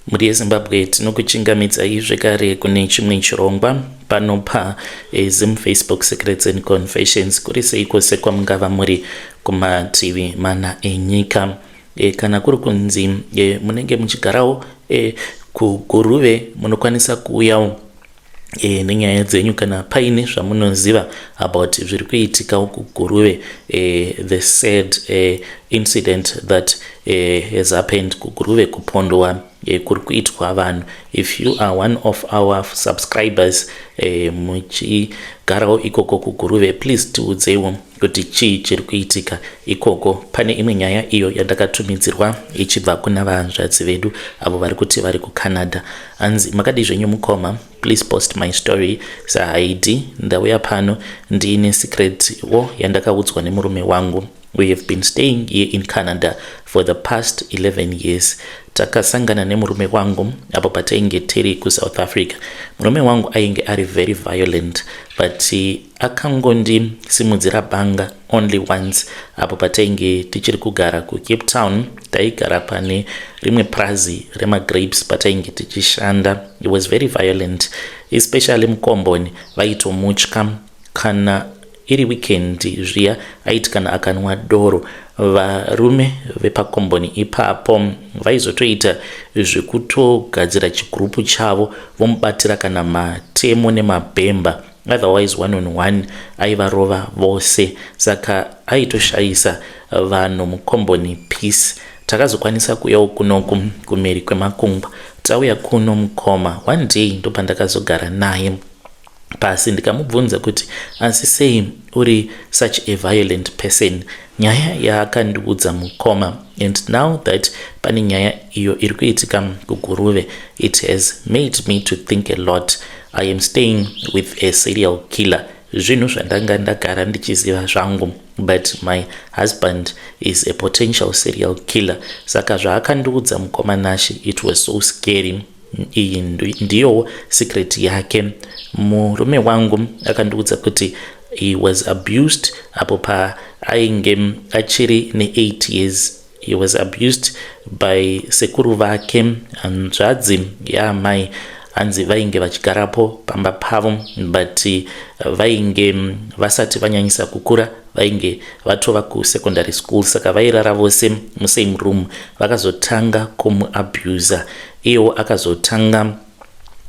Mhuri yeZimbabwe, tinokuchingamidzai zvekare kune chimwe chirongwa pano paZim Facebook Secrets and Confessions. Kuri sei kwose kwamungava muri kumativi mana enyika? Kana kuri kunzi munenge muchigarawo kuGuruve, munokwanisa kuuyawo nenyaya dzenyu kana paine zvamunoziva about zviri kuitikawo kuGuruve, the sad incident that has happened kuGuruve, kupondwa kuri kuitwa vanhu. If you are one of our subscribers muchigarawo ikoko kuGuruve, please tiudzeiwo kuti chii chiri kuitika ikoko. Pane imwe nyaya iyo yandakatumidzirwa ichibva kuna vanzvadzi vedu avo vari kuti vari kuCanada. Hanzi, "Makadii zvenyu mukoma? Please post my story sahaidi. Ndauya pano ndiine secret wo yandakaudzwa nemurume wangu. We have been staying here in Canada for the past 11 years. Takasangana nemurume wangu apo patainge tiri kuSouth Africa. Murume wangu ainge ari very violent, but akangondisimudzira banga only once apo patainge tichiri kugara kuCape Town. Taigara pane rimwe prazi remagrapes patainge tichishanda. He was very violent, especially mukomboni vaitomutya. Kana iri weekend zviya, aiti kana akanwa doro, varume vepakomboni ipapo vaizotoita zvekutogadzira chigurupu chavo vomubatira kana matemo nemabhemba. Otherwise, one on one aivarova vose, saka aitoshayisa vanhu mukomboni peace. Takazokwanisa kuuyawo kunoku kumhiri kwemakungwa. Tauya kuno mukoma, one day ndopandakazogara naye pasi ndikamubvunza kuti asi sei uri such a violent person. Nyaya yaakandiudza mukoma, and now that pane nyaya iyo iri kuitika kuGuruve, it has made me to think a lot. I am staying with a serial killer. Zvinhu zvandanga ndagara ndichiziva zvangu, but my husband is a potential serial killer. Saka zvaakandiudza mukoma Nashi, it was so scary. Iyi ndiyowo secret yake. Murume wangu akandiudza kuti he was abused apo paainge achiri ne8 years. He was abused by sekuru vake, hanzvadzi yaamai. Hanzi vainge vachigarapo pamba pavo, but vainge vasati vanyanyisa kukura, vainge vatova kusecondary school, saka vairara vose musame room. Vakazotanga kumuabusa. Iyewo akazotanga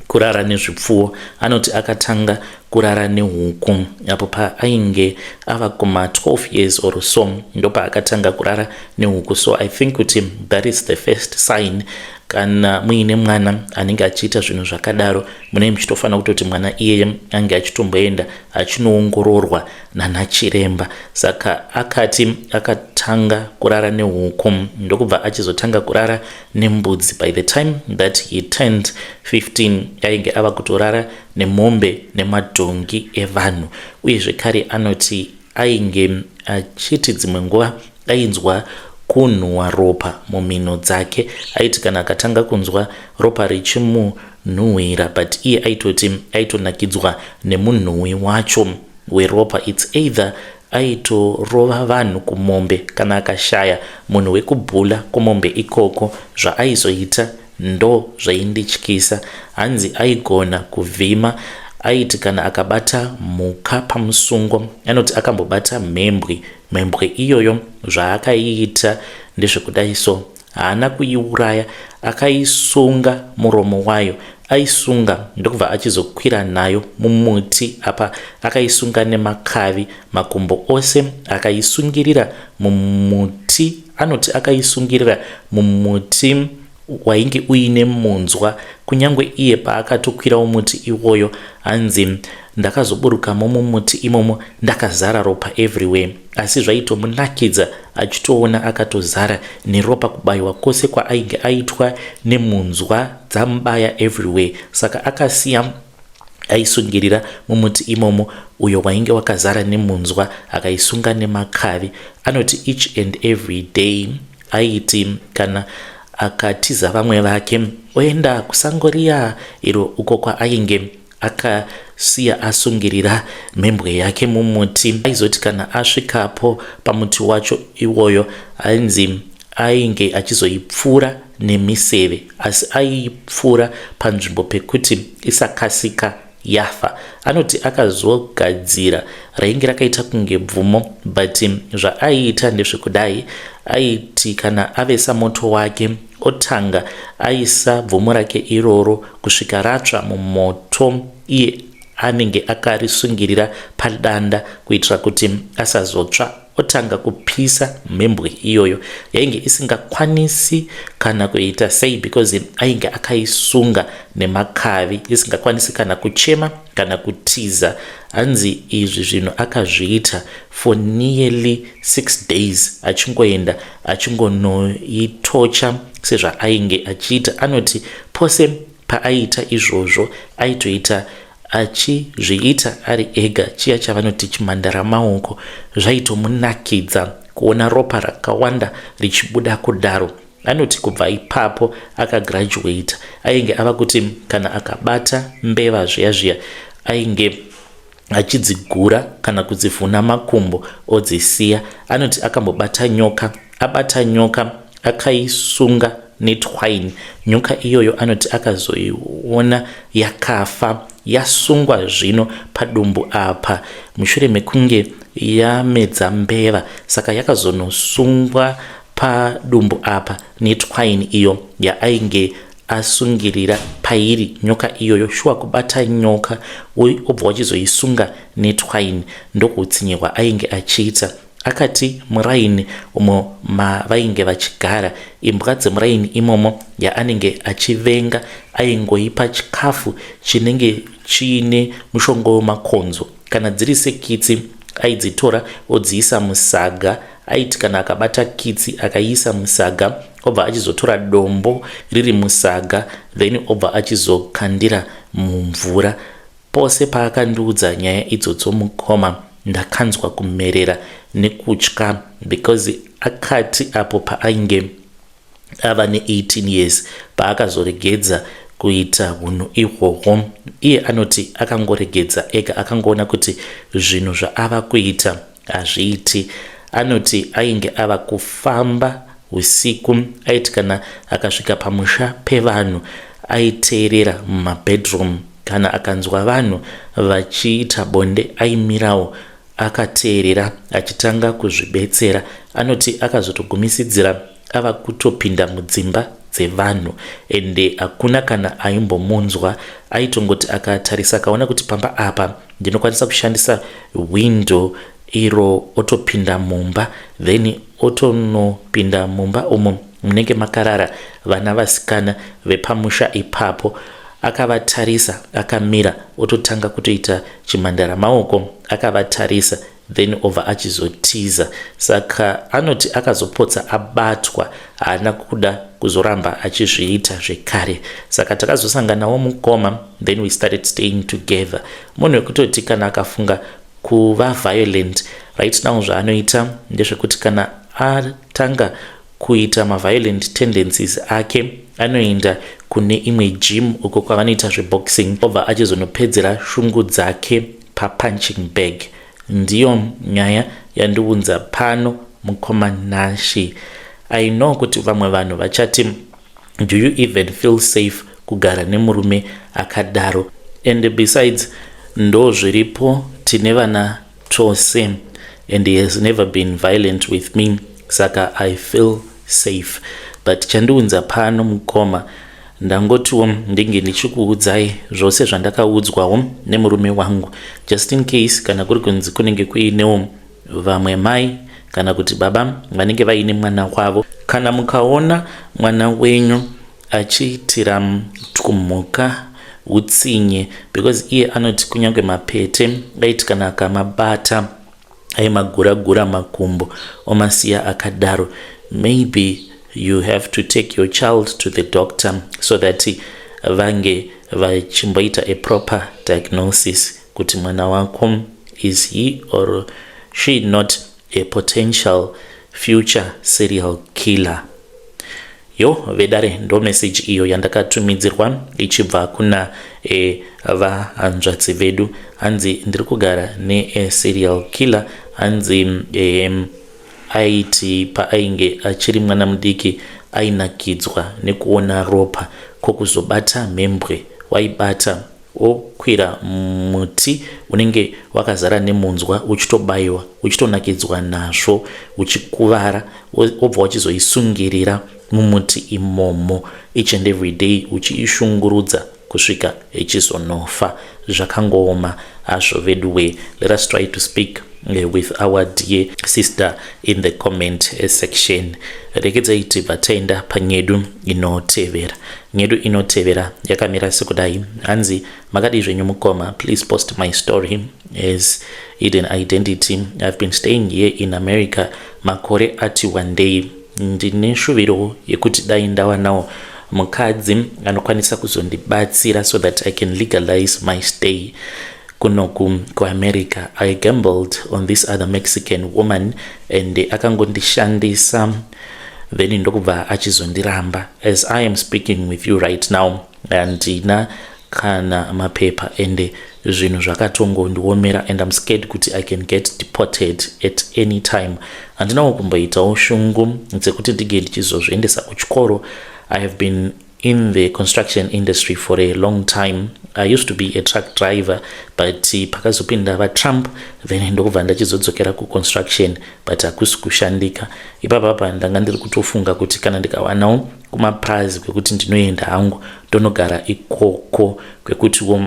kurara nezvipfuwo. Anoti akatanga kurara nehuku apo paainge ava kuma12 years or so, ndopaakatanga kurara nehuku. So I think kuti that is the first sign. Kana muine mwana anenge achiita zvinhu zvakadaro, munenge muchitofanira kutoti mwana iyeye ange achitomboenda achinoongororwa nanachiremba. Saka akati akatanga kurara nehuku, ndokubva achizotanga kurara nembudzi. By the time that he turned 15, ainge ava kutorara nemombe nemadhongi evanhu. Uye zvekare anoti ainge achiti dzimwe nguva ainzwa kunhuhwa ropa mumhino dzake. Aiti kana akatanga kunzwa ropa richimunhuhwira, but iye aitoti aitonakidzwa nemunhuhwi wacho weropa. It's either aitorova vanhu kumombe, kana akashaya munhu wekubhula kumombe ikoko, zvaaizoita ndo zvaindityisa. Hanzi aigona kuvhima. Aiti kana akabata mhuka pamusungo, anoti akambobata mhembwe. Mhembwe iyoyo zvaakaiita ndezvekudai so: haana kuiuraya, akaisunga muromo wayo, aisunga ndokubva achizokwira nayo mumuti. Apa akaisunga nemakavi, makumbo ose akaisungirira mumuti. Anoti akaisungirira mumuti wainge uine munzwa. Kunyange iye paakatokwirawo muti iwoyo, hanzi ndakazoburukamo mumuti imomo ndakazara ropa everywhere, asi zvaitomunakidza achitoona akatozara neropa, kubayiwa kwose kwaainge aitwa nemunzwa dzamubaya everywhere. Saka akasiya aisungirira mumuti imomo uyo wainge wakazara nemunzwa, akaisunga nemakavi. Anoti each and every day aiti kana akatiza vamwe vake, oenda kusango riya iro uko kwaainge akasiya asungirira mhembwe yake mumuti. Aizoti kana asvikapo pamuti wacho iwoyo, ainzi ainge achizoipfuura. nemiseve, asi aipfura panzvimbo pekuti isakasika yafa. Anoti akazogadzira rainge rakaita kunge bvumo, but zvaaiita ndezvekudai: aiti kana avesa moto wake, otanga aisa bvumo rake iroro kusvika ratsva mumoto. Iye anenge akarisungirira padanda kuitira kuti asazotsva. Otanga kupisa mhembwe iyoyo. Yainge isingakwanisi kana kuita sei because ainge akaisunga nemakavi, isingakwanisi kana kuchema kana kutiza. Hanzi izvi zvinhu akazviita for nearly 6 days, achingoenda achingonoitocha sezvaainge achiita. Anoti pose paaiita izvozvo, aitoita achizviita ari ega, chiya chavanoti chimhandara maoko. Zvaitomunakidza kuona ropa rakawanda richibuda kudaro. Anoti kubva ipapo akagraduata. Ainge ava kuti kana akabata mbeva zviya zviya, ainge achidzigura kana kudzivhuna makumbo odzisiya. Anoti akambobata nyoka. Abata nyoka, akaisunga netwine nyoka iyoyo. Anoti akazoiona yakafa, yasungwa zvino padumbu apa mushure mekunge yamedza mbeva. Saka yakazonosungwa padumbu apa netwine iyo yaainge asungirira pairi nyoka iyoyo. Shuwa, kubata nyoka obva wachizoisunga netwine, ndokuutsinye hwaainge achiita. Akati muraini umo mavainge vachigara, imbwa dzemuraini imomo yaanenge achivenga, aingoipa chikafu chinenge chiine mushonga wemakonzo. Kana dziri sekitsi, aidzitora odziisa musaga. Aiti kana akabata kitsi akaiisa musaga, obva achizotora dombo riri musaga, then obva achizokandira mumvura. Pose paakandiudza nyaya idzodzo, mukoma, ndakanzwa kumerera nekutya, because akati apo paainge ava ne18 years paakazoregedza kuita unhu ihwohwo. Iye anoti akangoregedza ega, akangoona kuti zvinhu zvaava kuita hazviiti. Anoti ainge ava kufamba usiku. Aiti kana akasvika pamusha pevanhu, aiteerera mumabedroom. Kana akanzwa vanhu vachiita bonde, aimirawo akateerera achitanga kuzvibetsera. Anoti akazotogumisidzira ava kutopinda mudzimba dzevanhu, ende hakuna kana aimbomunzwa. Aitongoti akatarisa akaona kuti pamba apa ndinokwanisa kushandisa window iro, otopinda mumba, then otonopinda mumba umo munenge makarara vana vasikana vepamusha ipapo. Akavatarisa akamira, ototanga kutoita chimhandara maoko akavatarisa, then obva achizotiza. Saka anoti akazopotsa abatwa, haana kuda kuzoramba achizviita zvekare. Saka takazosanganawo, mukoma, then we started staying together. Munhu wekutoti kana akafunga kuva violent right now, zvaanoita ndezvekuti kana atanga kuita maviolent tendencies ake, anoenda kune imwe gym uko kwavanoita zveboxing, obva achizonopedzera shungu dzake papunching bag. Ndiyo nyaya yandiunza pano, mukoma Nashi. I know kuti vamwe vanhu vachati, "Do you even feel safe kugara nemurume akadaro?" And besides, ndo zviripo, tine vana tose and he has never been violent with me, saka I feel safe. But chandiunza pano, mukoma, ndangotiwo ndinge ndichikuudzai zvose zvandakaudzwawo nemurume wangu, just in case kana kuri kunzi kunenge kuinewo vamwe mai kana kuti baba vanenge vaine mwana wavo. Kana mukaona mwana wenyu achiitira twumhuka utsinye, because iye anoti kunyange mapete, aiti kana akamabata aimagura-gura makumbo omasiya akadaro, maybe you have to take your child to the doctor so that vange vachimboita a proper diagnosis kuti mwana wako, is he or she not a potential future serial killer? Yo vedare, ndo message iyo yandakatumidzirwa ichibva kuna vahanzvadzi vedu. Hanzi ndiri kugara neserial killer. Hanzi aiti paainge achiri mwana mudiki, Ainakidzwa nekuona ropa. Ko kuzobata mhembwe waibata wokwira muti unenge wakazara nemunzwa uchitobaiwa uchitonakidzwa nazvo uchikuvara wobva wachizoisungirira mumuti imomo each and every day uchiishungurudza kusvika ichizonofa. Zvakangooma hazvo veduwe. Let us try to speak with our dear sister in the comment section. Regedzai tibva taenda panyedu inotevera. Nyedu inotevera yakamira sekudai. Hanzi, "Makadii zvenyu mukoma? Please post my story as hidden identity. I've been staying here in America makore ati one day. Ndine shuviro yekuti dai ndawanawo mukadzi anokwanisa kuzondibatsira so that I can legalize my stay kunoku kuAmerica. I gambled on this other Mexican woman and akangondishandisa, then ndokubva achizondiramba. As I am speaking with you right now, handina kana mapepa ende zvinhu zvakatongondiomera and I'm scared kuti I can get deported at any time. Handinawo kumboitawo shungu dzekuti ndige ndichizozviendesa kuchikoro. I have been in the construction industry for a long time. I used to be a truck driver, but pakazopinda vaTrump, then ndokubva ndachizodzokera kuconstruction, but hakusi kushandika ipapapa. Ndanga ndiri kutofunga kuti kana ndikawanawo kumaprazi kwekuti ndinoenda hangu ndonogara ikoko kwekutiwo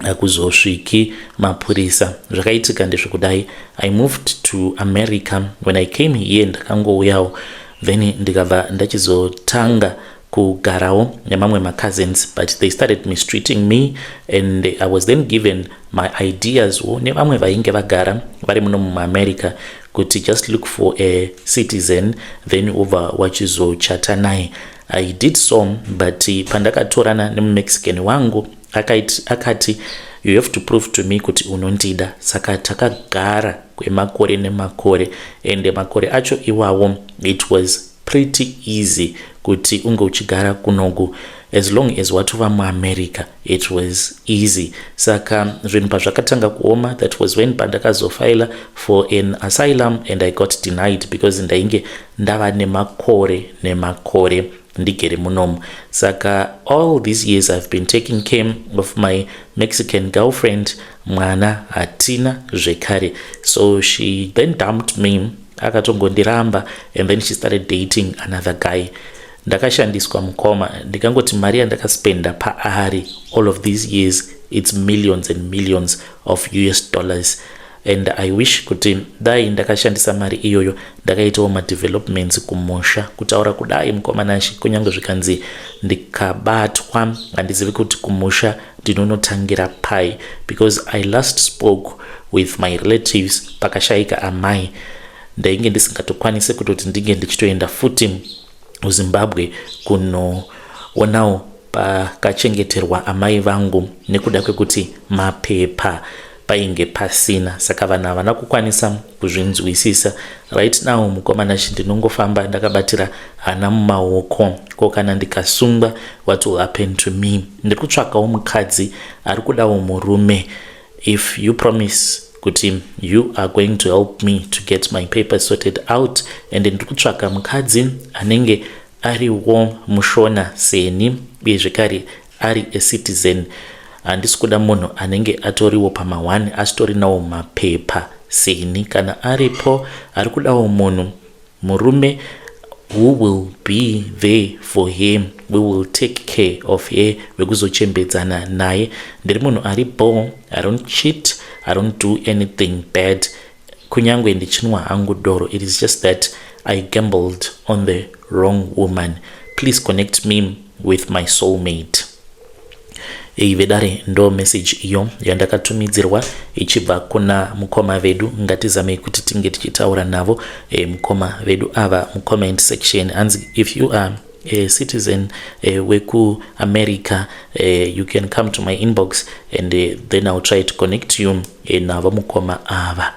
hakuzosviki mapurisa. Zvakaitika ndezvekudai: I moved to America. When I came here, ndakangouyawo, then ndikabva ndachizotanga kugarawo nemamwe macousins, but they started mistreating me and I was then given my ideas wo nevamwe vainge vagara vari muno muAmerica kuti just look for a citizen, then wobva wachizochata naye. I did so, but pandakatorana nemuMexican wangu, akati, 'You have to prove to me kuti unondida.' Saka takagara kwemakore nemakore, ende makore acho iwawo it was pretty easy kuti unge uchigara kunoku as long as watova muAmerica. It was easy. Saka zvinhu pazvakatanga kuoma, that was when pandakazofaila for an asylum and I got denied because ndainge ndava nemakore nemakore ndigere munomu. Saka all these years I've been taking care of my Mexican girlfriend. Mwana hatina zvekare. So she then dumped me, akatongondiramba, and then she started dating another guy. Ndakashandiswa mukoma. Ndikangoti mari yandakaspenda paari all of these years, it's millions and millions of US dollars, and I wish kuti dai ndakashandisa mari iyoyo ndakaitawo madevelopments kumusha. Kutaura kudai, mukoma Nashi, kunyange zvikanzi ndikabatwa, handizivi kuti kumusha ndinonotangira pai, because I last spoke with my relatives pakashayika amai. Ndainge ndisingatokwanisi kutoti ndinge ndichitoenda futi kuZimbabwe kunoonawo pakachengeterwa amai vangu nekuda kwekuti mapepa painge pasina. Saka vanhu havana kukwanisa kuzvinzwisisa. Right now, mukoma Nashi, ndinongofamba ndakabatira hana mumaoko. Ko kana ndikasungwa, what will happen to me? Ndiri kutsvakawo mukadzi ari kudawo murume. If you promise kuti you are going to help me to get my papers sorted out, and ndiri kutsvaka mukadzi anenge ariwo muShona seni, uye zvekare ari a citizen. Handisi kuda munhu anenge atoriwo pama1 asitorinawo mapepa seni. Kana aripo ari kudawo munhu murume who will be there for him, we will take care of her, wekuzochembedzana naye. Ndiri munhu ari bo. I don't cheat, I don't do anything bad, kunyange ndichinwa hangu doro. It is just that I gambled on the wrong woman. Please connect me with my soulmate." Ei vedare, ndo message iyo yandakatumidzirwa ichibva kuna mukoma vedu. Ngatizamei kuti tinge tichitaura navo mukoma vedu ava mucomment section. Hanzi, "If you are a citizen wekuAmerica, you can come to my inbox and then I will try to connect you navo mukoma ava."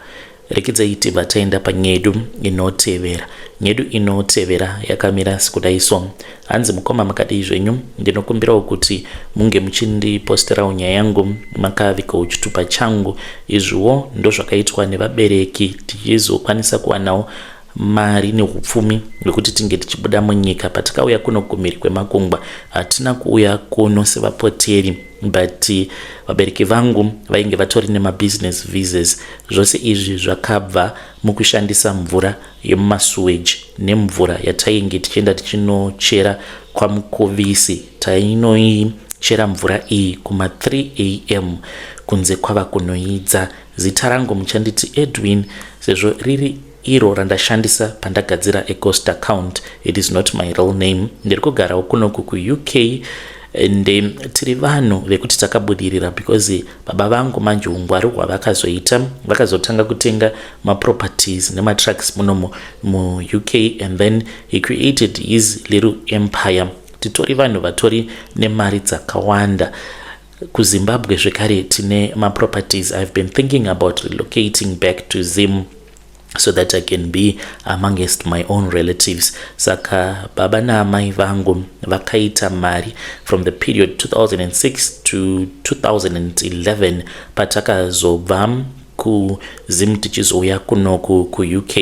Rekedzai tibva taenda panyedu inotevera. Nyedu inotevera yakamira sekudai so. Hanzi, "Mukoma, makadii zvenyu? Ndinokumbirawo kuti munge muchindiposterawo nyaya yangu makavigawo chitupa changu. Izviwo ndo zvakaitwa nevabereki tichizokwanisa kuwanawo mari neupfumi hwekuti tinge tichibuda munyika. Patakauya kuno kumhiri kwemakungwa, hatina kuuya kuno sevapoteri, but vabereki vangu vainge vatori nemabusiness visas. Zvose izvi zvakabva mukushandisa mvura yemumasuweji nemvura yatainge tichienda tichinochera kwaMukovisi. Tainoichera mvura iyi kuma3 am kunze kwava kunoidza. Zita rangu muchanditi Edwin, sezvo riri iro randashandisa pandagadzira eghost account. It is not my real name. Ndiri kugarawo kunoku kuUK and tiri vanhu vekuti takabudirira because baba vangu manje ungwaru hwavakazoita, vakazotanga kutenga maproperties nematrucks munomu muUK and then he created his little empire. Titori vanhu vatori nemari dzakawanda. KuZimbabwe zvekare tine maproperties. I've been thinking about relocating back to Zim so that I can be amongst my own relatives. Saka baba naamai vangu vakaita mari from the period 2006 to 2011, patakazobva kuZim tichizouya kunoku kuUK.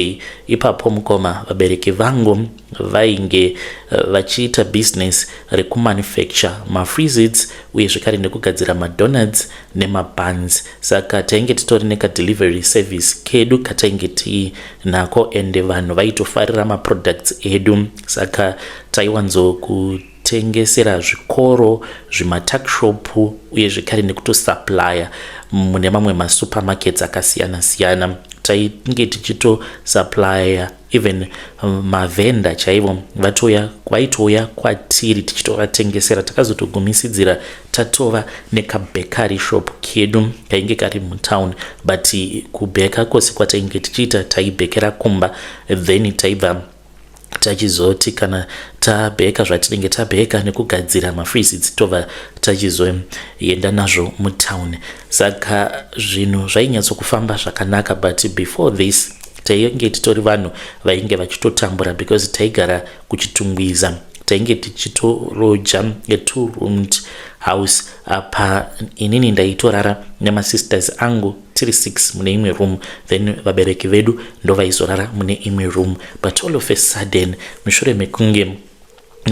Ipapo mukoma, vabereki vangu vainge vachiita business rekumanufacture mafreezits uye zvekare nekugadzira madonuts nemabuns. Saka tainge titori nekadelivery service kedu katainge tiinako, ende vanhu vaitofarira maproducts edu. Saka taiwanzokutengesera zvikoro, zvimatuckshop uye zvekare nekutosupplya mune mamwe masupermarkets akasiyana-siyana. Tainge tichitosupplya even mavhenda chaivo, vaitouya kwatiri tichitovatengesera. Takazotogumisidzira tatova nekabakery shop kedu kainge kari mutown, but kubheka kwose kwatainge tichiita, taibhekera kumba, then taibva tachizoti kana tabheka zvatinenge tabheka nekugadzira mafreezits, tobva tachizoenda nazvo mutown. Saka zvinhu zvainyatsokufamba zvakanaka, but before this tainge titori vanhu vainge vachitotambura because taigara kuChitungwiza. Tainge tichitoroja a2 roomed house. Apa inini ndaitorara nemasisters angu tiri 6 mune imwe room, then vabereki vedu ndo vaizorara mune imwe room. But all of a sudden, mushure mekunge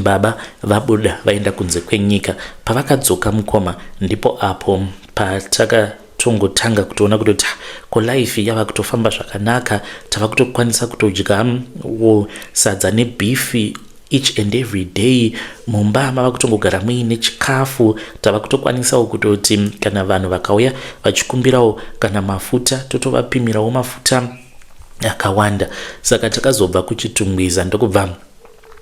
baba vabuda vaenda kunze kwenyika, pavakadzoka mukoma, ndipo apo patakatongotanga kutoona kutoti ko life yava kutofamba zvakanaka. Tava kutokwanisa kutodyawo sadza nebeef each and every day. Mumba mava kutongogara muine chikafu. Tava kutokwanisawo kutoti kana vanhu vakauya vachikumbirawo kana mafuta, totovapimirawo mafuta akawanda. Saka takazobva kuChitungwiza, ndokubva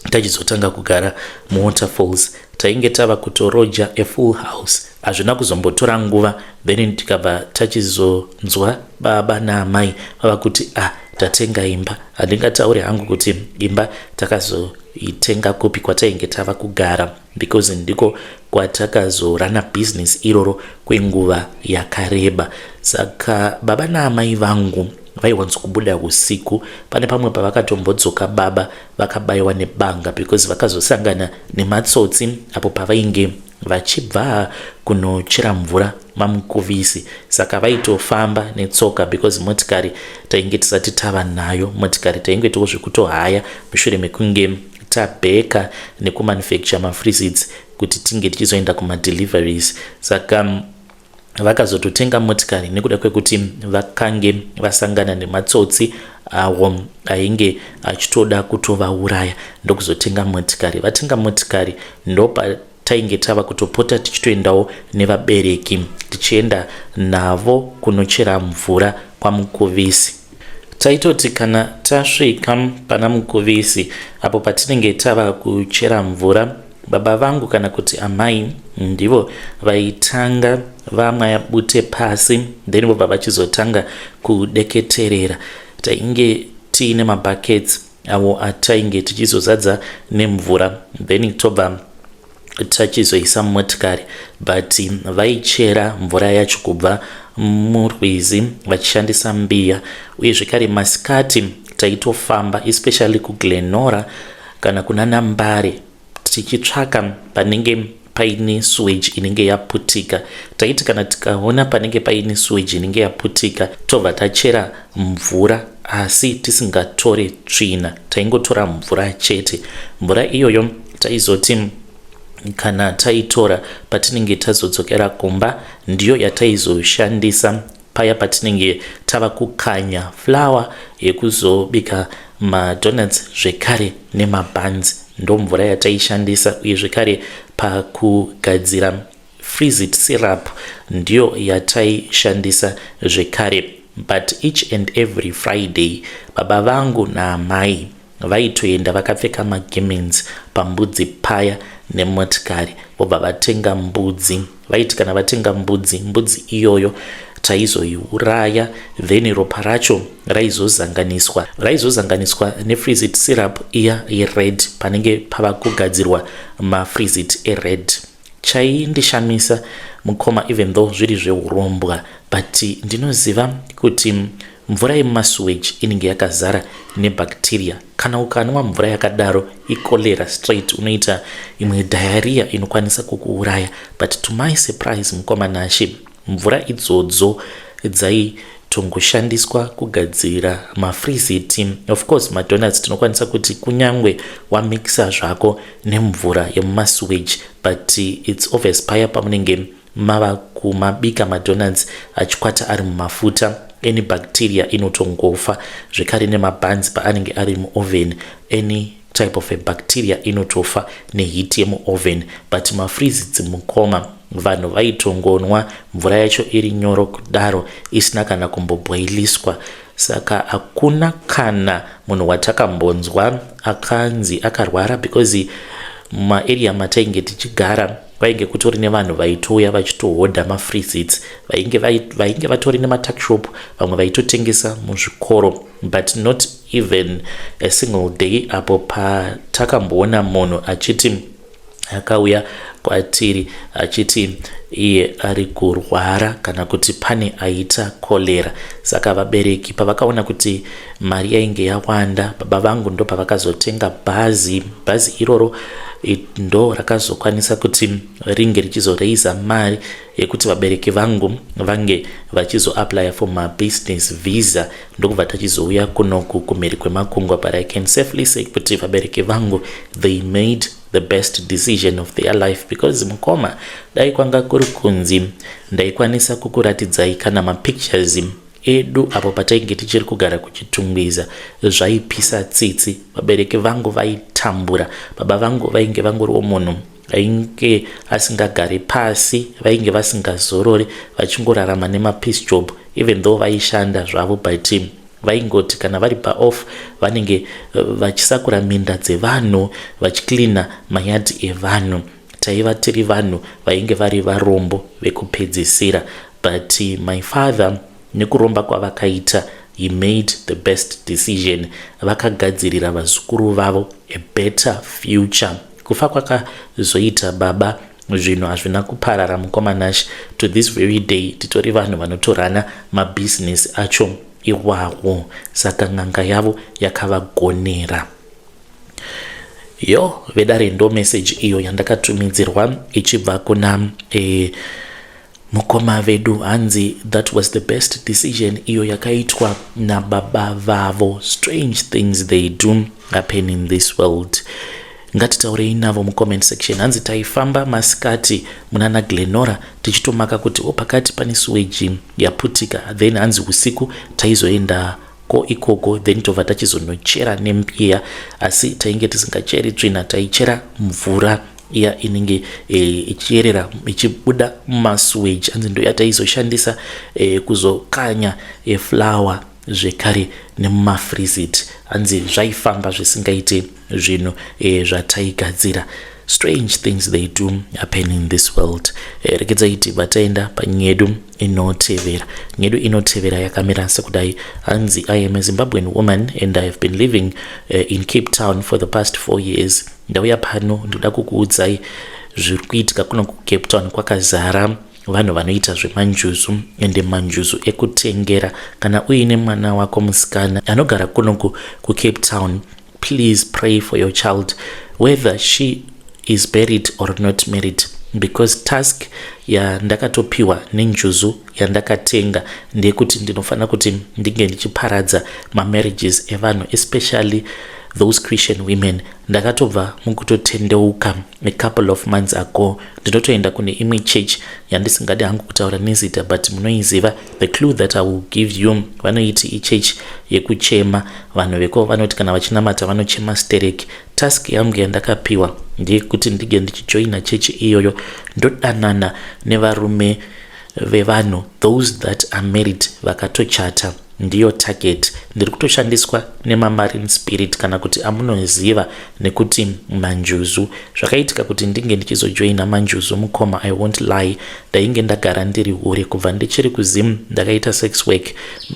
tachizotanga kugara muWaterfalls. Tainge tava kutoroja a full house. Hazvina kuzombotora nguva, then tikabva tachizonzwa baba naamai vava kuti, "Ah, tatenga imba." Handingatauri hangu kuti imba takazoitenga kupi kwatainge tava kugara, because ndiko kwatakazorana business iroro kwenguva yakareba. Saka baba naamai vangu vaiwanzokubuda usiku. Pane pamwe pavakatombodzoka baba vakabayiwa nebanga because vakazosangana nematsotsi apo pavainge vachibva kunochera mvura maMukuvisi. Saka vaitofamba netsoka because motikari tainge tisati tava nayo. Motikari tainge tiwo zvekutohaya mushure mekunge tabheka nekumanufacture mafreezits kuti tinge tichizoenda kumadeliveries. Saka vakazototenga motikari nekuda kwekuti vakange vasangana nematsotsi awo ainge achitoda kutovauraya, ndokuzotenga motikari. Vatenga motikari, ndopatainge tava kutopota tichitoendawo nevabereki, tichienda navo kunochera mvura kwaMukuvisi. Taitoti kana tasvika pana Mukuvisi, apo patinenge tava kuchera mvura, baba vangu kana kuti amai ndivo vaitanga vamwaya bute pasi, then vobva vachizotanga kudeketerera. Tainge tiine mabuckets avo atainge tichizozadza nemvura, then tobva tachizoisa mumotikari. But vaichera mvura yacho kubva murwizi vachishandisa mbiya. Uye zvekare masikati taitofamba, especially kuGlen Norah kana kuna Nambare, tichitsvaka panenge paine sewage inenge yaputika. Taiti kana tikaona panenge paine sewage inenge yaputika, tobva tachera mvura. Asi tisingatore tsvina, taingotora mvura chete. Mvura iyoyo taizoti kana taitora patinenge tazodzokera kumba, ndiyo yataizoshandisa paya patinenge tava kukanya flour yekuzobika madonuts zvekare nemabuns. Ndo mvura yataishandisa. Uye zvekare pakugadzira freezit syrup, ndiyo yataishandisa zvekare. But each and every Friday, baba vangu naamai vaitoenda vakapfeka magemenzi pambudzi paya nemotikari, vobva vatenga mbudzi. Vaiti kana vatenga mbudzi, mbudzi iyoyo taizoiuraya, then ropa racho raizozanganiswa nefreezit syrup iya yered panenge pava kugadzirwa mafreezit ered. Chaindishamisa, mukoma, even though zviri zveurombwa, but ndinoziva kuti mvura yemumasewage inenge yakazara nebacteria. Kana ukanwa mvura yakadaro, icholera straight, unoita imwe diarrhea inokwanisa kukuuraya. But to my surprise, mukoma Nashe, mvura idzodzo dzaitongoshandiswa kugadzira mafreezit. Of course, madonuts tinokwanisa kuti kunyangwe wamixa zvako nemvura yemumasewage, but it's obvious paya pamunenge mava kumabika madonuts achikwata ari mumafuta, any bacteria inotongofa. Zvekare nemabuns paanenge ari muoven, any type of a bacteria inotofa neheat yemuoven. But mafreezits, mukoma, vanhu vaitongonwa mvura yacho iri nyoro kudaro, isina kana kumbobhoiliswa. Saka hakuna kana munhu watakambonzwa akanzi akarwara, because mumaarea matainge tichigara kwainge kutori nevanhu vaitouya vachitohodha mafreezits, vainge vatori nematuckshop, vamwe vaitotengesa muzvikoro. But not even a single day apo patakamboona munhu achiti akauya kwatiri achiti iye ari kurwara kana kuti pane aita cholera. Saka vabereki pavakaona kuti mari yainge yawanda, baba vangu ndo pavakazotenga bhazi. Bhazi iroro ndo rakazokwanisa kuti ringe richizoreisa mari yekuti vabereki vangu vange vachizoapplya for mabusiness visa, ndokubva tachizouya kunoku kumhiri kwemakungwa. But I can safely say kuti vabereki vangu, they made the best decision of their life, because mukoma, dai kwanga kuri kunzi ndaikwanisa kukuratidzai kana mapictures edu apo patainge tichiri kugara kuChitungwiza, zvaipisa tsitsi. Vabereki vangu vaitambura. Baba vangu vainge vangoriwo munhu ainge asingagari pasi, vainge vasingazorori, vachingorarama nemapiece job. Even though vaishanda zvavo, but vaingoti kana vari paoff vanenge vachisakura minda dzevanhu, vachicleana mayadhi evanhu. Taiva tiri vanhu vainge vari varombo vekupedzisira. But my father, nekuromba kwavakaita, he made the best decision. Vakagadzirira vazukuru vavo a better future. Kufa kwakazoita baba, zvinhu hazvina kuparara, mukoma Nash. To this very day titori vanhu vanotorana mabhizinesi acho iwawo. Saka n'anga yavo yakavagonera. Yo, vedare, ndo meseji iyo yandakatumidzirwa ichibva kuna mukoma vedu. Hanzi that was the best decision iyo yakaitwa nababa vavo. Strange things, they do happen in this world. Ngatitaurei navo mucomment section. Hanzi taifamba masikati munana Glenora tichitomaka kuti o pakati pane sewage yaputika. Then hanzi usiku taizoenda ko ikoko, then tobva tachizonochera nembiya, asi tainge tisingacheri tsvina, taichera mvura iya inenge ichiyerera ichibuda mumasewage. Hanzi ndo yataizoshandisa kuzokanya flour zvekare nemumafreezit. Hanzi zvaifamba zvisingaiti zvinhu zvataigadzira. Strange things, they do happen in this world. Regedzai tibva taenda panyedu inotevera. Nyedu inotevera yakamira sekudai. Hanzi, "I am a Zimbabwean woman and I have been living in Cape Town for the past 4 years. Ndauya pano ndoda kukuudzai zviri kuitika kuno kuCape Town. Kwakazara vanhu vanoita zvemanjuzu, ende manjuzu ekutengera. Kana uine mwana wako musikana anogara kuno kuCape Town, please pray for your child, whether she is married or not married. Because task yandakatopiwa nenjuzu yandakatenga ndeyekuti ndinofanira kuti ndinge ndichiparadza mamarriages evanhu, especially those Christian women. Ndakatobva mukutotendeuka a couple of months ago. Ndinotoenda kune imwe church yandisingadi hangu kutaura nezita, but munoiziva. The clue that I will give you, vanoiti ichurch yekuchema. Vanhu veko vanoti kana vachinamata vanochema stereki. Task yangu yandakapiwa ndeyekuti ndinge ndichijoina chechi iyoyo, ndodanana nevarume vevanhu, those that are married, vakatochata. Ndiyo target. Ndiri kutoshandiswa nemamarine spirit, kana kuti amunoziva nekuti manjuzu. Zvakaitika kuti ndinge ndichizojoina manjuzu, mukoma, I won't lie, ndainge ndagara ndiri hure kubva ndichiri kuZim. Ndakaita sex work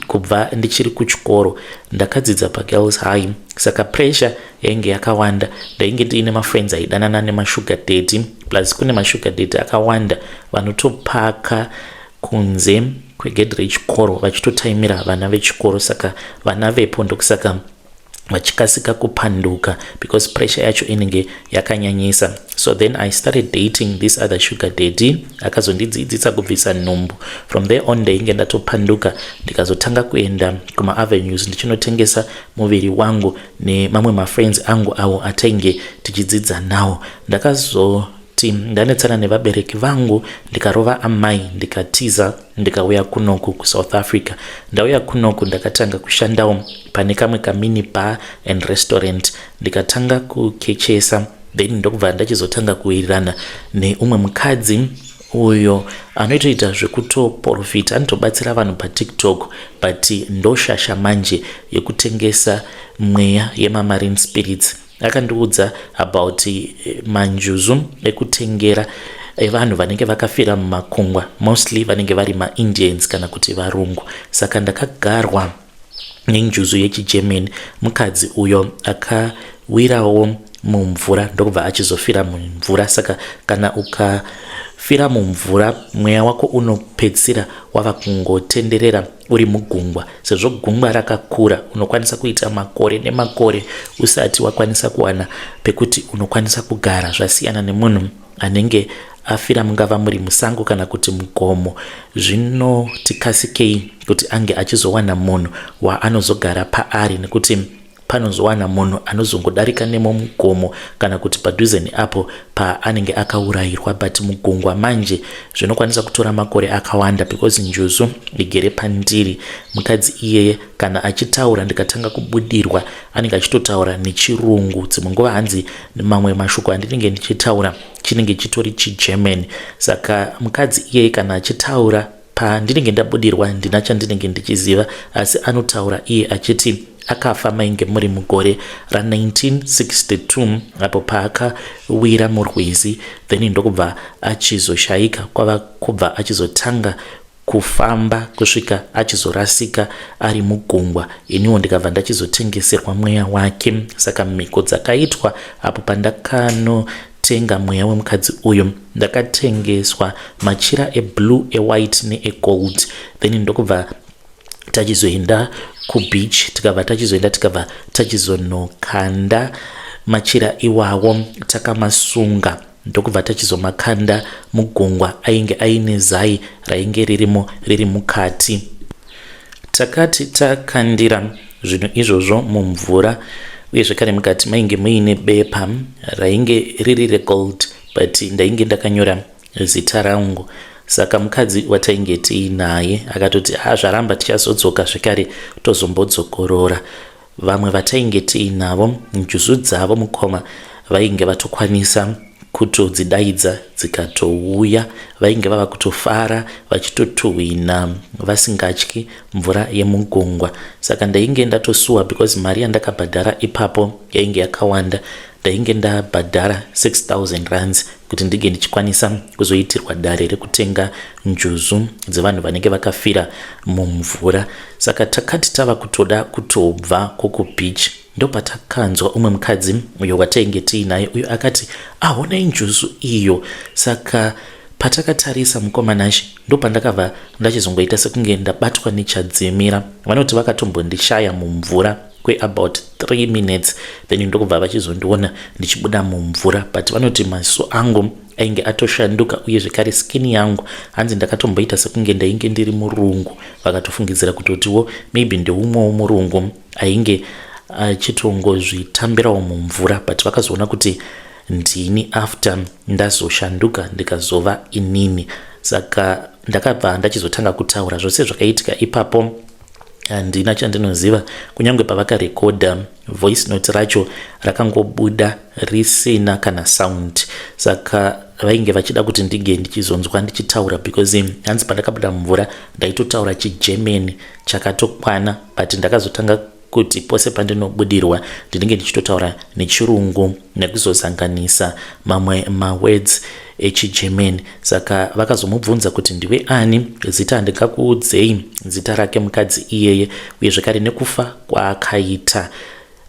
kubva ndichiri kuchikoro. Ndakadzidza paGirls High, saka pressure yainge yakawanda. Ndainge ndiine mafriends aidanana nemasugar daddy, plus kune masugar daddy akawanda vanotopaka kunze kwegedhi rechikoro vachitotaimira vana vechikoro. Saka vana vepo ndokusaka vachikasika kupanduka, because pressure yacho inenge yakanyanyisa. So then I started dating this other sugar daddy. Akazondidzidzisa kubvisa nhumbu. From there on ndainge ndatopanduka, ndikazotanga kuenda kumaavenues ndichinotengesa muviri wangu nemamwe mafriends angu avo atainge tichidzidza nawo. Ndakazoti ndanetsana nevabereki vangu, ndikarova amai, ndikatiza, ndikauya kunoku kuSouth Africa. Ndauya kunoku, ndakatanga kushandawo pane kamwe kamini bar and restaurant, ndikatanga kukechesa. Then ndokubva ndachizotanga kuwirirana neumwe mukadzi uyo anoitoita zvekutoprofita, anotobatsira vanhu paTikTok, but ndoshasha manje yekutengesa mweya yemamarine spirits. Akandiudza about manjuzu ekutengera evanhu vanenge vakafira mumakungwa, mostly vanenge vari maIndians kana kuti varungu. Saka ndakagarwa nenjuzu yechiGerman, mukadzi uyo akawirawo mumvura, ndokubva achizofira mumvura. Saka kana ukafira mumvura, mweya wako unopedzisira wava kungotenderera uri mugungwa. Sezvo gungwa rakakura, unokwanisa kuita makore nemakore usati wakwanisa kuwana pekuti unokwanisa kugara. Zvasiyana nemunhu anenge afira mungava muri musango kana kuti mugomo, zvinotikasikei kuti ange achizowana munhu waanozogara paari, nekuti panozowana munhu anozongodarika nemo mugomo kana kuti padhuze neapo paanenge akaurayirwa. But mugungwa manje zvinokwanisa kutora makore akawanda, because njuzu igere pandiri, mukadzi iyeye, kana achitaura ndikatanga kubudirwa, anenge achitotaura nechirungu. Dzimwe nguva hanzi mamwe mashoko andinenge ndichitaura chinenge chitori chiGerman. Saka mukadzi iyeye kana achitaura pandinenge ndabudirwa, ndina chandinenge ndichiziva, asi anotaura iye achiti akafa mainge muri mugore ra1962 apo paakawira murwizi, then ndokubva achizoshayika, kwava kubva achizotanga kufamba kusvika achizorasika ari mugungwa. Iniwo ndikabva ndachizotengeserwa mweya wake. Saka mhiko dzakaitwa apo pandakanotenga mweya wemukadzi uyu, ndakatengeswa machira eblue, ewhite neegold, then ndokubva tachizoenda kubeach, tikabva tachizoenda, tikabva tachizonokanda machira iwawo takamasunga, ndokubva tachizomakanda mugungwa. Ainge aine zai rainge ririmo riri mukati. Takati takandira zvinhu izvozvo mumvura, uye zvekare mukati mainge muine bepa rainge riri regold, but ndainge ndakanyora zita rangu. Saka mukadzi watainge tiinaye akatoti, "Ha, zvaramba, tichazodzoka zvekare tozombodzokorora." Vamwe vatainge tiinavo, njuzu dzavo, mukoma, vainge vatokwanisa kutodzidaidza dzikatouya. Vainge vava kutofara vachitotuhwina vasingatyi mvura yemugungwa. Saka ndainge ndatosuwa, because mari yandakabhadhara ipapo yainge yakawanda. Ndainge ndabhadhara 6000 rands kuti ndinge ndichikwanisa kuzoitirwa dare rekutenga njuzu dzevanhu vanenge vakafira mumvura. Saka takati tava kutoda kutobva kokubeach, ndopatakanzwa umwe mukadzi uyo watainge tiinaye uyo akati, "Ahonai njuzu iyo." Saka patakatarisa, mukoma Nashe, ndopandakabva ndachizongoita sekunge ndabatwa nechadzimira. Vanoti vakatombondishaya mumvura. kweabout 3 minutes, then ndokubva vachizondiona ndichibuda mumvura. But vanoti maziso angu ainge atoshanduka, uye zvekare skin yangu, hanzi ndakatomboita sekunge ndainge ndiri murungu. Vakatofungidzira kutotiwo maybe ndeumwewo murungu ainge achitongozvitambirawo mumvura, but vakazoona kuti ndini after ndazoshanduka ndikazova inini. Saka ndakabva ndachizotanga kutaura zvose zvakaitika ipapo. Handina chandinoziva, kunyange pavakarekodha voice note racho rakangobuda risina kana sound. Saka vainge vachida kuti ndinge ndichizonzwa ndichitaura, because hanzi pandakabuda mumvura ndaitotaura chiGerman chakatokwana. But ndakazotanga kuti pose pandinobudirwa ndinenge ndichitotaura nechirungu nekuzozanganisa mamwe mawords echiGerman. Saka vakazomubvunza kuti, "Ndiwe ani?" Zita handingakuudzei zita rake mukadzi iyeye, uye zvekare nekufa kwaakaita.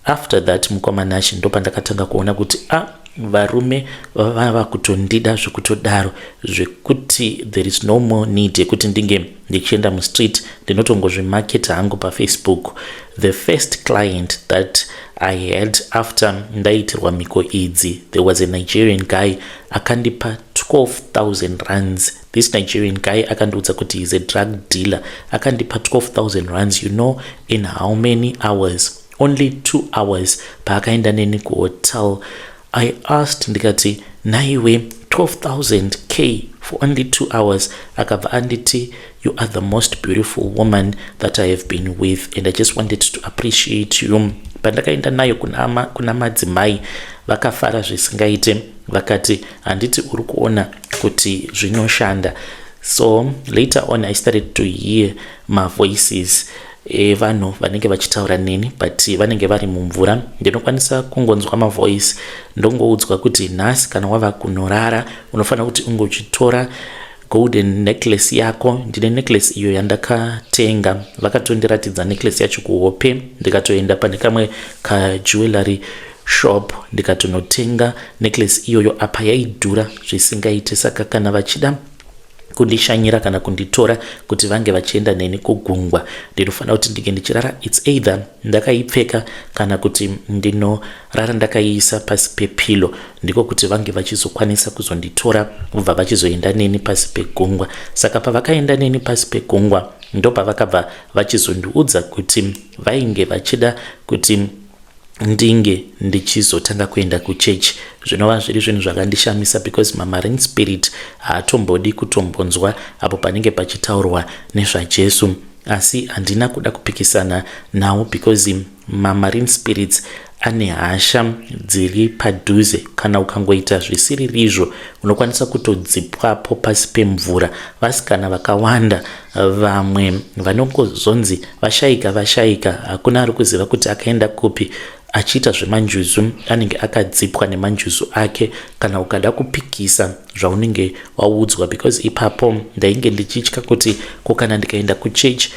After that, mukoma Nashi, ndopandakatanga kuona kuti a ah, varume vava kutondida zvekutodaro, zvekuti there is no more need yekuti ndinge ndichienda mustreet. Ndinotongozvimaketa hangu paFacebook. The first client that I had after ndaitirwa mhiko idzi, there was a Nigerian guy akandipa 12,000 rands. This Nigerian guy akandiudza kuti is a drug dealer. Akandipa 12,000 rands, you know in how many hours? Only 2 hours. Paakaenda neni kuhotel, I asked ndikati, "Naiwe, 12,000 k for only 2 hours?" Akabva anditi, "You are the most beautiful woman that I have been with and I just wanted to appreciate you." Pandakaenda nayo kuna madzimai, vakafara zvisingaite. Vakati, "Handiti uri kuona kuti zvinoshanda?" So later on I started to hear mavoices evanhu vanenge vachitaura neni, but vanenge vari mumvura. Ndinokwanisa kungonzwa mavoice, ndongoudzwa kuti nhasi kana wava kunorara unofanira kuti unge uchitora golden necklace yako. Ndine necklace iyo yandakatenga. Vakatondiratidza necklace yacho kuhope, ndikatoenda pane kamwe kajewellery shop ndikatonotenga necklace iyoyo. Apa yaidhura zvisingaite. Saka kana vachida kundishanyira kana kunditora kuti vange vachienda neni kugungwa, ndinofanira kuti ndinge ndichirara, it's either ndakaipfeka kana kuti ndinorara ndakaiisa pasi pepillow, ndiko kuti vange vachizokwanisa kuzonditora kubva vachizoenda neni pasi pegungwa. Saka pavakaenda neni pasi pegungwa, ndopavakabva vachizondiudza kuti vainge vachida kuti ndinge ndichizotanga kuenda kuchechi, zvinova zviri zvinhu zvakandishamisa, because mamarine spirit haatombodi kutombonzwa apo panenge pachitaurwa nezvaJesu. Asi handina kuda kupikisana nawo, because mamarine spirits ane hasha dziri padhuze. Kana ukangoita zvisiririzvo, unokwanisa kutodzipwapo pasi pemvura. Vasikana vakawanda, vamwe vanongozonzi vashayika, vashayika, hakuna ari kuziva kuti akaenda kupi. Achiita zvemanjuzu, anenge akadzipwa nemanjuzu ake. Kana ukada kupikisa zvaunenge waudzwa, because ipapo ndainge ndichitya kuti ko kana ndikaenda kuchechi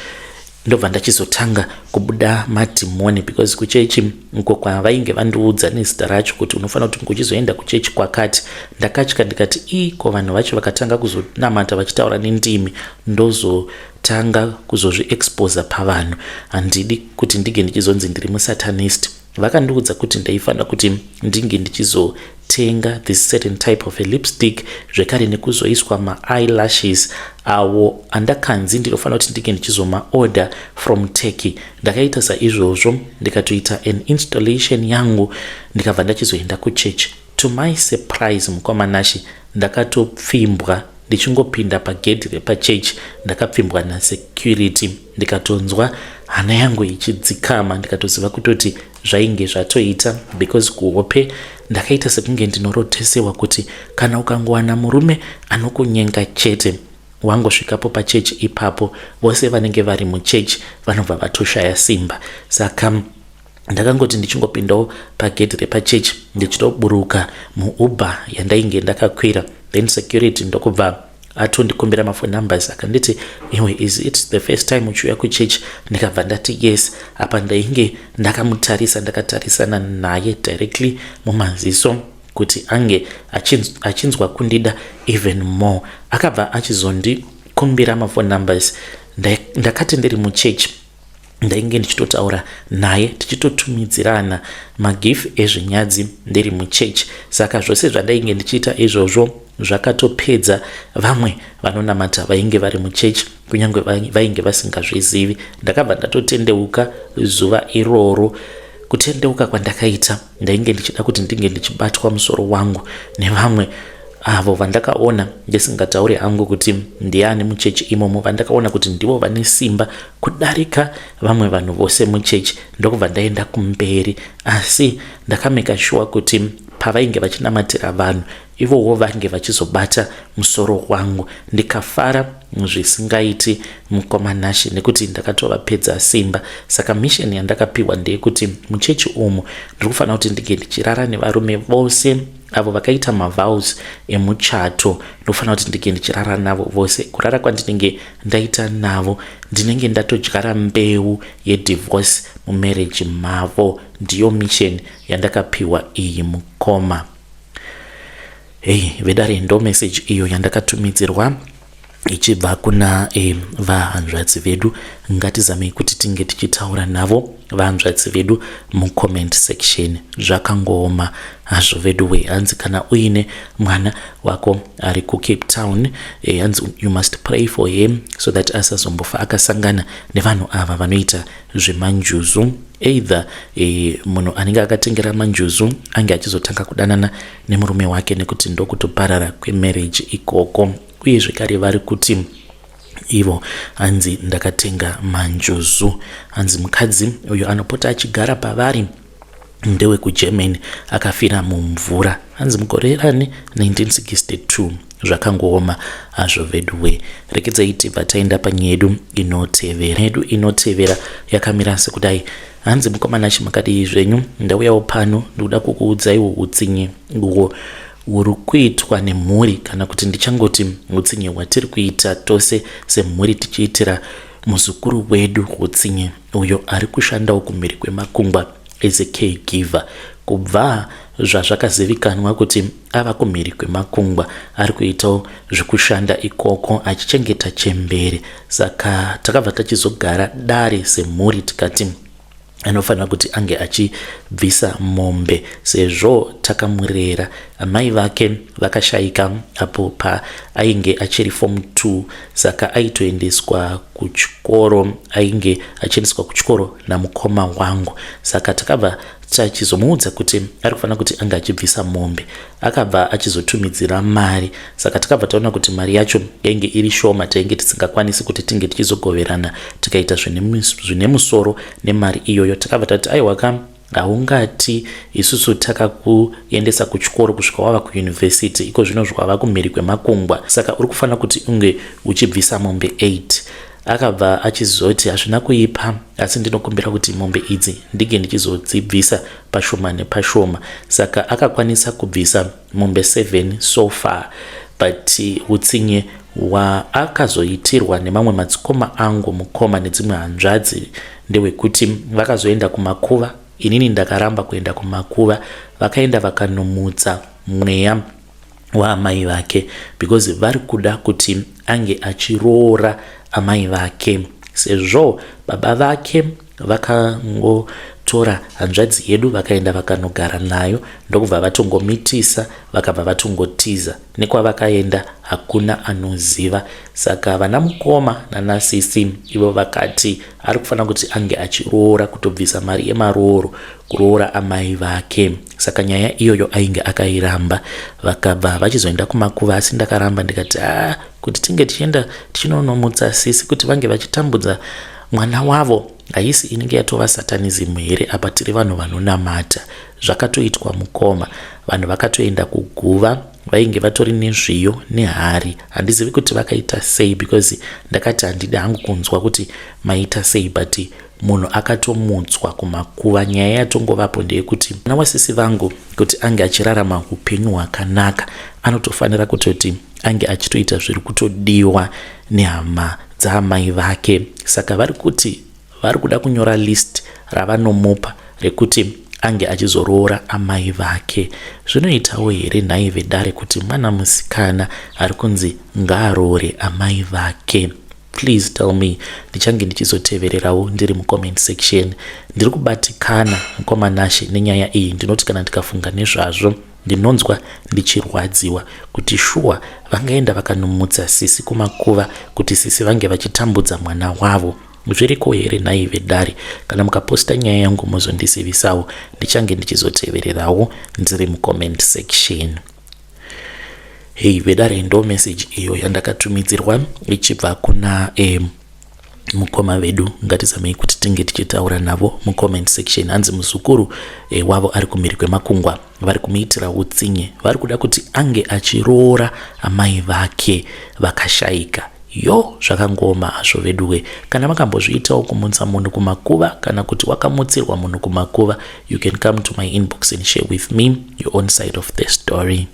ndobva ndachizotanga kubuda madhimoni, because kuchechi uko kwavainge vandiudza nezita racho kuti unofanira kuti uchizoenda kuchechi kwakati, ndakatya ndikati, "Ii, ko vanhu vacho vakatanga kuzonamata vachitaura nendimi, ndozotanga kuzozviexposa pavanhu? Handidi kuti ndinge ndichizonzi ndiri musatanist." Vakandiudza kuti ndaifanira kuti ndinge ndichizotenga this certain type of a lipstick, zvekare nekuzoiswa maeyelashes awo andakanzi ndinofanira kuti ndinge ndichizomaorder from Turkey. Ndakaita saizvozvo, ndikatoita an installation yangu, ndikabva ndachizoenda kuchurch. To my surprise, mukoma Nashi, ndakatopfimbwa. Ndichingopinda pagedhi repachechi, ndakapfimbwa nasecurity. Ndikatonzwa hana yangu ichidzikama, ndikatoziva kutoti zvainge zvatoita, because kuhope ndakaita sekunge ndinorotesewa kuti kana ukangowana murume anokunyenga chete, wangosvikapo pachechi ipapo, vose vanenge vari muchechi vanobva vatoshaya simba. Saka ndakangoti ndichingopindawo pagedhi repachechi, ndichitoburuka muUber yandainge ndakakwira, then security ndokubva atondikumbira maphone numbers. Akanditi, "Iwe, is it the first time uchiuya kuchechi?" Ndikabva ndati, "Yes." Apa ndainge ndakamutarisa, ndakatarisana naye directly mumaziso kuti ange achinzwa kundida even more. Akabva achizondikumbira maphone numbers. Ndakati ndiri muchechi. Ndainge ndichitotaura naye, tichitotumidzirana magif ezvinyadzi ndiri muchechi. Saka zvose zvandainge ndichiita izvozvo zvakatopedza vamwe vanonamata vainge vari muchechi, kunyange vainge vasingazvizivi. Ndakabva ndatotendeuka zuva iroro. Kutendeuka kwandakaita, ndainge ndichida kuti ndinge ndichibatwa musoro wangu nevamwe avo vandakaona, ndisingatauri hangu kuti ndiani muchechi imomo, vandakaona kuti ndivo vane simba kudarika vamwe vanhu vose muchechi, ndokubva ndaenda kumberi. Asi ndakameka shuwa kuti pavainge vachinamatira vanhu, ivowo vange vachizobata musoro wangu. Ndikafara zvisingaiti, mukoma Nashe, nekuti ndakatovapedza simba. Saka mission yandakapiwa ndeyekuti muchechi umu ndiri kufanira kuti ndinge ndichirara nevarume vose avo vakaita mavows emuchato. Ndinofanira kuti ndinge ndichirara navo vose. Kurara kwandinenge ndaita navo, ndinenge ndatodyara mbeu yedivorce mumarriage mavo. Ndiyo mission yandakapiwa iyi, mukoma. Hei vedare, ndo message iyo yandakatumidzirwa ichibva kuna vahanzvadzi vedu. Ngatizamei kuti tinge tichitaura navo vahanzvadzi vedu mucomment section. Zvakangooma hazvo vedu we. Hanzi kana uine mwana wako ari kuCape Town, hanzi you must pray for him so that asazombofa akasangana nevanhu ava vanoita zvemanjuzu. Either munhu anenge akatengera manjuzu ange achizotanga kudanana nemurume wake, nekuti ndokutoparara kwemarriage ikoko. Uye zvekare vari kuti ivo hanzi ndakatenga manjuzu. Hanzi mukadzi uyo anopota achigara pavari ndewekuGermany, akafira mumvura, hanzi mugore rani 1962. Zvakangooma hazvo veduwe. Rekedzai tibva taenda panyaya yedu inotevera. Yedu inotevera yakamira sekudai. Hanzi, "Mukoma Nashe, makadii zvenyu? Ndauyawo pano, ndikuda kukuudzaiwo utsinye uhwo huri kuitwa nemhuri, kana kuti ndichangoti utsinye hwatiri kuita tose semhuri tichiitira muzukuru wedu utsinye, uyo ari kushandawo kumhiri kwemakungwa as a caregiver. Kubva zvazvakazivikanwa kuti ava kumhiri kwemakungwa, ari kuitawo zvekushanda ikoko achichengeta chembere. Saka takabva tachizogara dare semhuri, tikati anofanira kuti ange achibvisa mombe sezvo takamurera. Amai vake vakashayika apo paainge achiri form 2, saka aitoendeswa kuchikoro, ainge achiendeswa kuchikoro namukoma wangu. Saka takabva tachizomuudza kuti ari kufanira kuti ange achibvisa mombe. Akabva achizotumidzira mari, saka takabva taona kuti mari yacho yainge iri shoma, tainge tisingakwanisi kuti tinge tichizogoverana tikaita zvine musoro nemari iyoyo. Takabva tati, aiwaka, haungati isusu takakuendesa kuchikoro kusvika wava kuyunivhesiti, iko zvino zvawava kumhiri kwemakungwa, saka uri kufanira kuti unge uchibvisa mombe 8. Akabva achizoti, hazvina kuipa, asi ndinokumbira kuti mombe idzi ndinge ndichizodzibvisa pashoma nepashoma. Saka akakwanisa kubvisa mombe 7 so far, but utsinye hwaakazoitirwa nemamwe madzikoma angu, mukoma, nedzimwe hanzvadzi ndewekuti vakazoenda kumakuva. Inini ndakaramba kuenda kumakuva. Vakaenda vakanomutsa mweya waamai vake because vari kuda kuti ange achiroora amai vake, sezvo baba vake vakangotora hanzvadzi yedu vakaenda vakanogara nayo, ndokubva vatongomitisa, vakabva vatongotiza. Nekwavakaenda hakuna anoziva. Saka vana mukoma nanasisi ivo vakati ari kufanira kuti ange achiroora, kutobvisa mari yemarooro, kuroora amai vake. Saka nyaya iyoyo ainge akairamba. Vakabva vachizoenda kumakuva, asi ndakaramba, ndikati, a kuti tinge tichienda tichinonomutsa sisi kuti vange vachitambudza mwana wavo, haisi inenge yatova satanism here? Apa tiri vanhu vanonamata." Zvakatoitwa, mukoma. Vanhu vakatoenda kuguva, vainge vatori nezviyo nehari. Handizivi kuti vakaita sei, because ndakati handidi hangu kunzwa kuti maita sei, but munhu akatomutswa kumakuva. Nyaya yatongovapo ndeyekuti mwana wasisi vangu kuti ange achirarama upenyu hwakanaka, anotofanira kutoti ange achitoita zviri kutodiwa nehama dzaamai vake. Saka vari kuti vari kuda kunyora list ravanomupa rekuti ange achizoroora amai vake. Zvinoitawo here nhai vedare, kuti mwana musikana ari kunzi ngaaroore amai vake? Please tell me, ndichange ndichizotevererawo ndiri mucomment section. Ndiri kubatikana, mukoma Nashe, nenyaya iyi. Ndinoti kana ndikafunga nezvazvo, ndinonzwa ndichirwadziwa kuti shuwa vangaenda vakanomutsa sisi kumakuva kuti sisi vange vachitambudza mwana wavo. Zviriko here nhai vedare? Kana mukaposta nyaya yangu, muzondizivisawo. Ndichange ndichizotevererawo ndiri mucomment section. Hei vedare, ndo message iyo yandakatumidzirwa ichibva kuna mukoma vedu. Ngatizamei kuti tinge tichitaura navo mucomment section. Hanzi muzukuru wavo ari kumhiri kwemakungwa, vari kumuitira utsinye, vari kuda kuti ange achiroora amai vake vakashayika. Yo, zvakangoma hazvo veduwe. Kana makambozviitawo kumutsa munhu kumakuva, kana kuti wakamutsirwa munhu kumakuva, you can come to my inbox and share with me your own side of the story.